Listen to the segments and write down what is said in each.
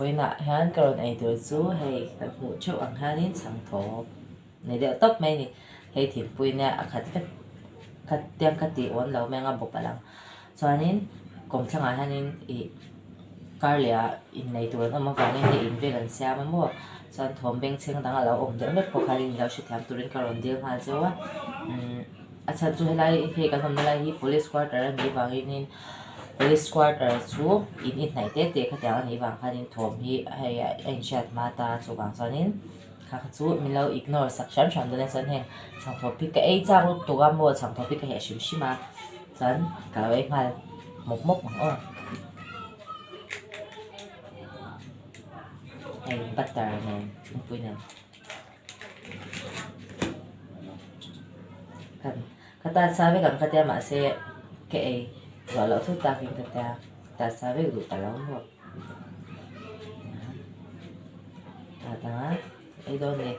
Vawiinah hian ka rawn ei tur chu hei kan hmuh theuh ang hianin chhangthawp nei deuh tawp mai a ni. Hei thingpui nia a khat vek khat tiang ka tih awn lo mai anga bawp a lang. Chuanin kawmthlangah hianin ih kar leh ah innei tur an awm avangin hei in vel an siam a maw chuan thawm bengchheng dang a lo awm deuh hlek pawh khanin ilo hrethiam turin ka rawn dil nghal cheu a umm a chhan chu helai hei kan awmna lai hi police quarter a nih vangin police quarter chu in inhnaih te te khatiang a nih vang khanin thawm hi hei a inhriat hma ta chuvang chuanin kha kha chu min lo ignore sak hram hram dawn a chuan heng chhangthawp hi ka ei chak lutuk a maw chhangthawp hi ka heh hrim hrim a chuan ka lo ei nghal mawp mawp ang aw hei butter nen thingpui nen kan ka tan sa vek ang ka tia mahse ka ei ruah loh thut takin ka tia tan sa vek duh ta lo maw. A dang a ei dawn ni.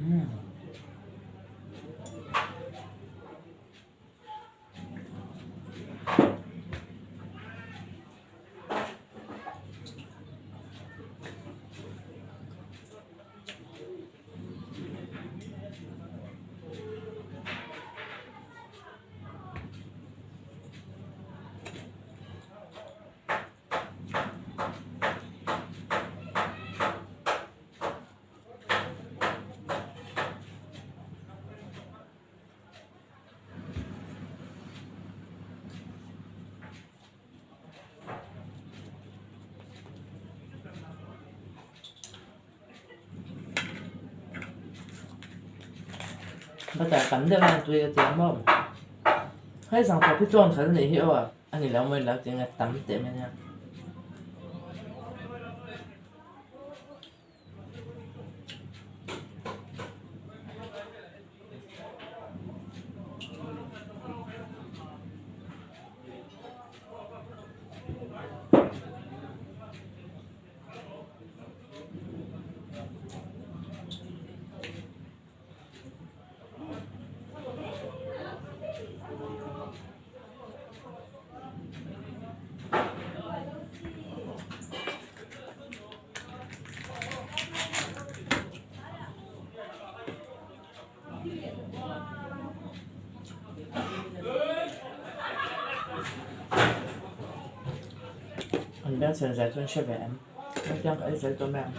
Umm. Butter tam deuh hian tui a ti ang maw hei sangkawp hi chuan khat a nih hi aw a ni lo mawi lo tih ang a tam teh mai nia. An biang chhan zai chuan hre ve em hetiang ka ei zel tawh mai ang.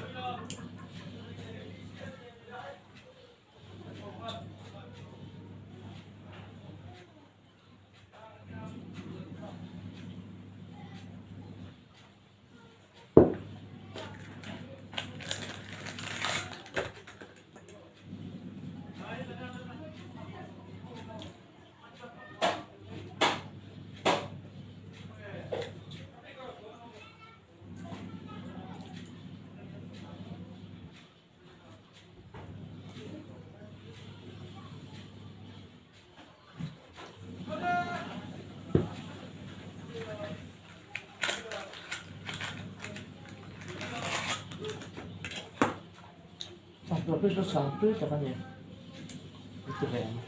Chaklo hi chu chhang tui tak a ni an ti ve ang.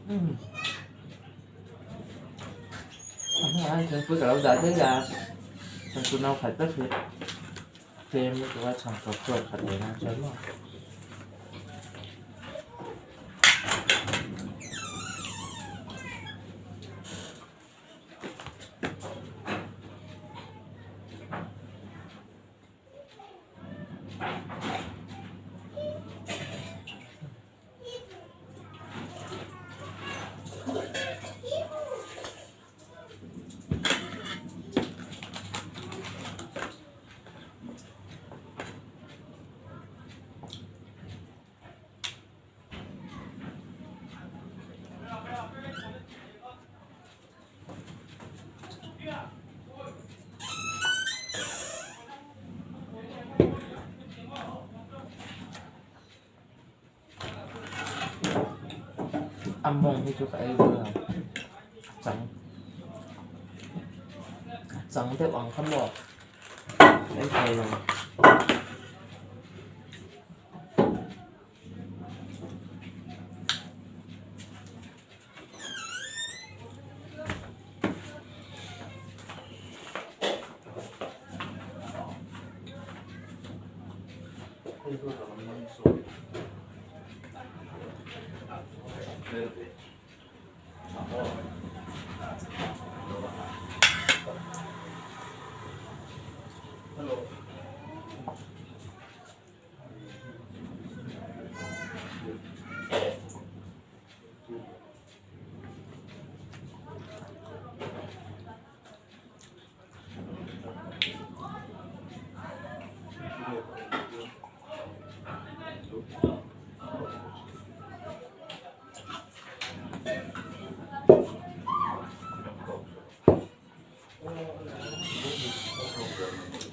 Umm a hnungah hian thingpui ka lo dah daih a thingpui no khat vek hi tlem lutuk a chhangthawp chuan khat ve nan chuan maw. A mawng hi chu ka ei dawn lo a chang a chang deuh ang kha maw ka ei thei lo.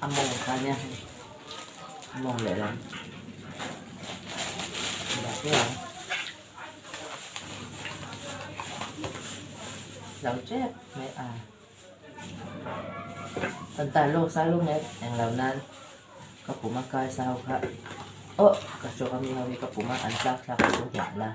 A mawng kha nia hei a mawng lehlam dah hle ang lo tep mai a kan tan lawk sa lung e englo nan ka pum a kai sa ho kha aw ka hrawk ami ho hi ka pum a an tlak thlak chu nghahna.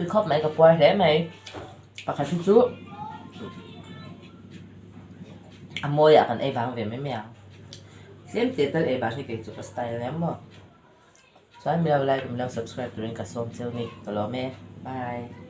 Tui khawp mai ka puar hle mai pakhat hi chu a mawiah kan ei vang ve mai mai ang tlem teh tal ei vang hi kei chu ka style ania maw chuan milo like milo subscribe turin ka sawm cheu ni ka lawm e bye.